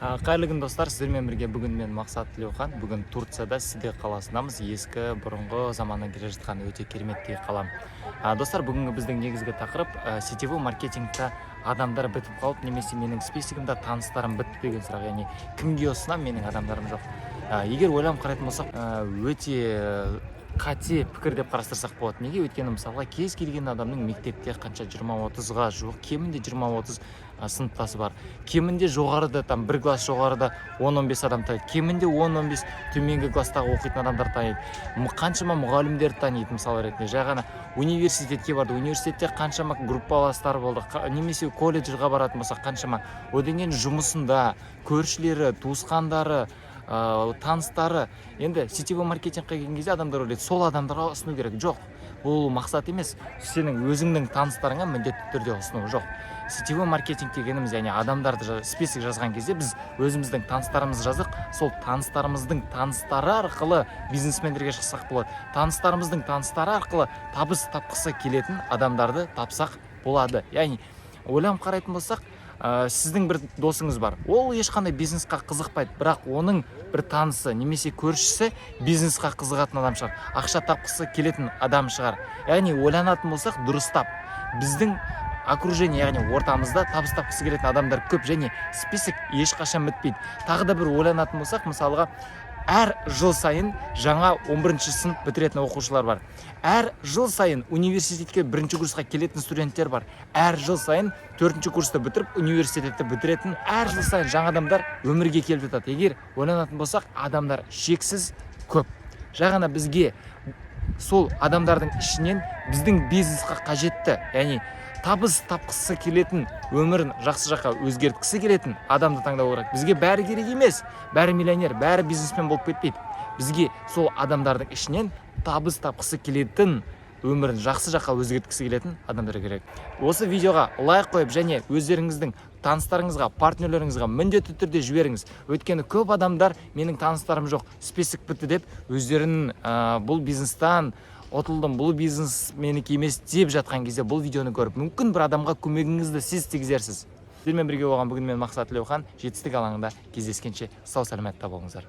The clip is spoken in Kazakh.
Қайырлы күн, достар! Сіздермен бірге бүгін мен, Мақсат Тілеухан. Бүгін Турцияда, Сиде қаласындамыз. Ескі, бұрынғы заманнан келе жатқан өте кереметтей қала. Достар, бүгінгі біздің негізгі тақырып сетевой маркетингта адамдар бітіп қалып немесе менің списогімде таныстарым бітті деген сұрақ, яғни кімге ұсынамын, менің адамдарым жоқ. Егер ойланып қарайтын болсақ, өте қате пікір деп қарастырсақ болады. Неге? Өйткені, мысалға, кез келген адамның мектепте қанша, 20-30-ға жуық, кемінде 20-30 сыныптасы бар, кемінде жоғарыда, там, бір класс жоғарыда 10-15 адам таниды, кемінде 10-15 төменгі класстағы оқитын адамдар таниды, қаншама мұғалімдерді таниды. Мысал ретінде, жай ғана университетке барды, университетте қаншама группаластар болды, немесе колледжге баратын болсақ, қаншама. Одан кейін жұмысында көршілері, туысқандары, таныстары. Енді сетевой маркетингке келген кезде адамдар ойлайды, сол адамдарға ұсыну керек. Жоқ, бұл мақсат емес. Сенің өзіңнің таныстарыңа міндетті түрде ұсыну жоқ. Сетевой маркетинг дегеніміз, яғни адамдарды список жазған кезде біз өзіміздің таныстарымызды жаздық, сол таныстарымыздың таныстары арқылы бизнесмендерге шықсақ болады, таныстарымыздың таныстары арқылы табыс тапқысы келетін адамдарды тапсақ болады. Яғни ойланып қарайтын болсақ, сіздің бір досыңыз бар, ол ешқандай бизнесқа қызықпайды, бірақ оның бір танысы немесе көршісі бизнесқа қызығатын адам шығар, ақша тапқысы келетін адам шығар. Яғни ойланатын болсақ дұрыстап, біздің окружение, яғни ортамызда табыс тапқысы келетін адамдар көп және список ешқашан бітпейді. Тағы да бір ойланатын болсақ, мысалға, әр жыл сайын жаңа 11 сынып бітіретін оқушылар бар, әр жыл сайын университетке бірінші курсқа келетін студенттер бар, әр жыл сайын төртінші курсты бітіріп, университетті бітіретін, әр жыл сайын жаңа адамдар өмірге келіп жатады. Егер ойланатын болсақ, адамдар шексіз көп. Жай ғана бізге сол адамдардың ішінен біздің бизнесқа қажетті, яғни табыс тапқысы келетін, өмірін жақсы жаққа өзгерткісі келетін адамды таңдау керек. Бізге бәрі керек емес, бәрі миллионер, бәрі бизнесмен болып кетпейді. Бізге сол адамдардың ішінен табыс тапқысы келетін, өмірін жақсы жаққа өзгерткісі келетін адамдар керек. Осы видеоға лайк қойып және өздеріңіздің таныстарыңызға, партнерлеріңізге міндетті түрде жіберіңіз. Өйткені көп адамдар менің таныстарым жоқ, список бітті деп өздерін бұл бизнестан ұтылдым, бұл бизнес менікі емес деп жатқан кезде, бұл видеоны көріп, мүмкін, бір адамға көмегіңізді сіз тигізерсіз. Сіздермен бірге болған бүгін мен, Мақсат Тілеухан. Жетістік алаңында кездескенше, сау саламатта болыңыздар.